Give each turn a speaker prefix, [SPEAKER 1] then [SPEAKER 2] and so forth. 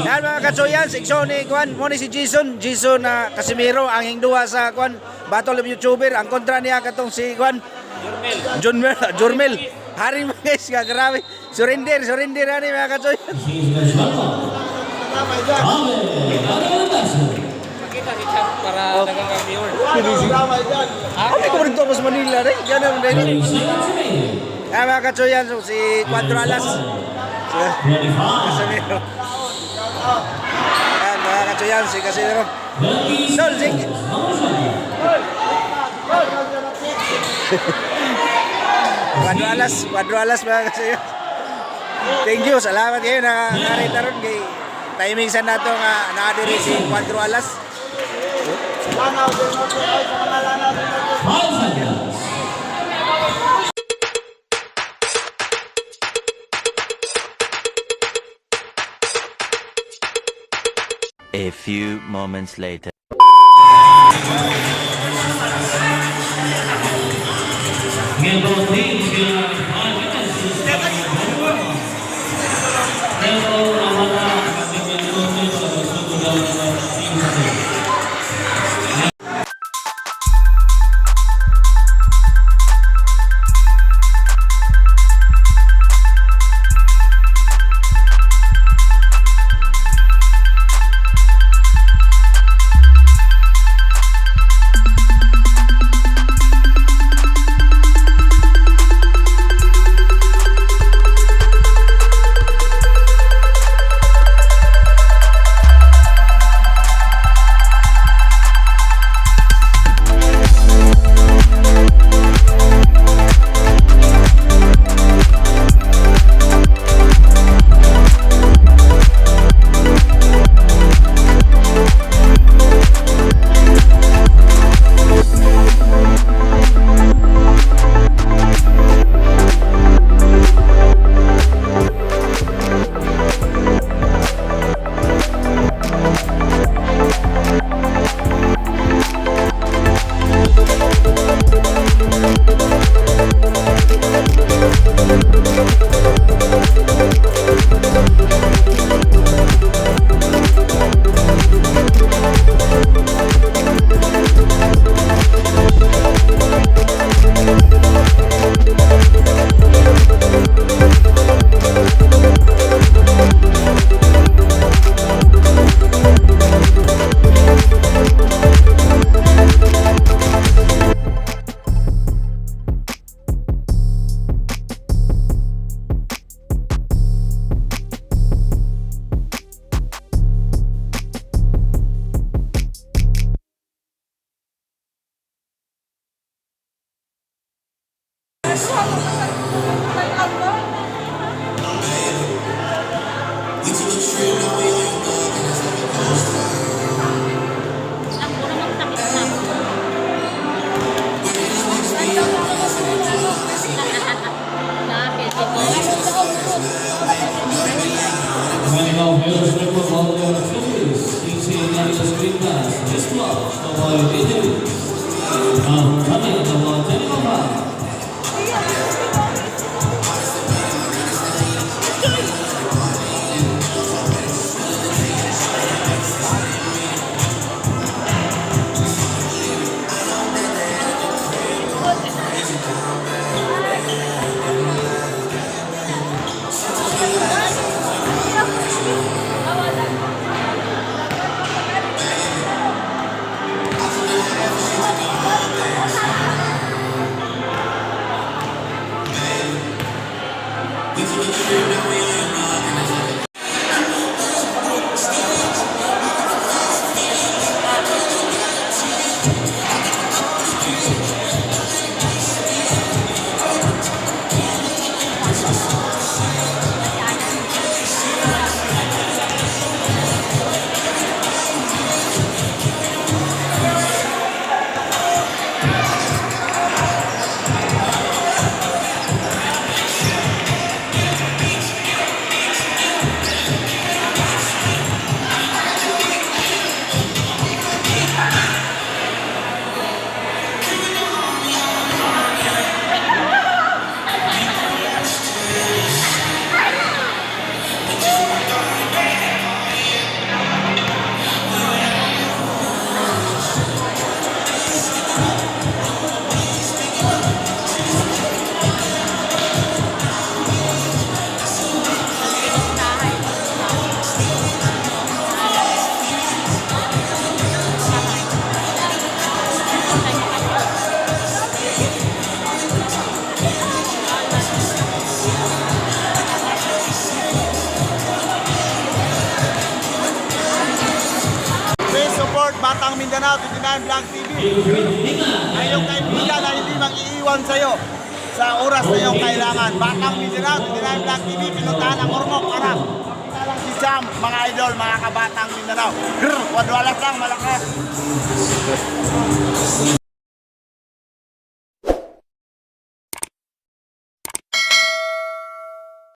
[SPEAKER 1] Yan, mga katsoyan, igsoon ni Kwan, mo ni si Jason, Jason na Casimiro ang hingduha sa Kwan Battle of YouTuber, ang kontra niya katong si Kwan Junmel, Jurmel. Hari mga guys, nga grabe. Surrender, surrender ani, mga katsoyan.
[SPEAKER 2] Pakita si Chat para dagang kang viewer.
[SPEAKER 1] Ano ko rin mas Manila rin? Ganun rin. Yan, mga katsoyan, so, si Cuatro Alas. Si Casimiro. Yan, mga katsoyan, si Casimiro. Sol, si Cuatro Alas, mga katsoyan. Thank you, salamat kayo na narita ron kay timing sa nato nga naadiri si Cuatro Alas.
[SPEAKER 3] Lanao del Norte, ay, sa mga Lanao del Norte.
[SPEAKER 4] A few moments later.
[SPEAKER 3] Batang Mindanao, 29 Vlog TV. Ang iyong kaibigan na hindi mang-iiwan sa'yo sa oras na iyong kailangan. Batang Mindanao, 29 Vlog TV, pinuntahan ang Ormoc para makita lang si Jam, mga idol, mga kabatang Mindanao. Grr, wadwalas lang, malakas.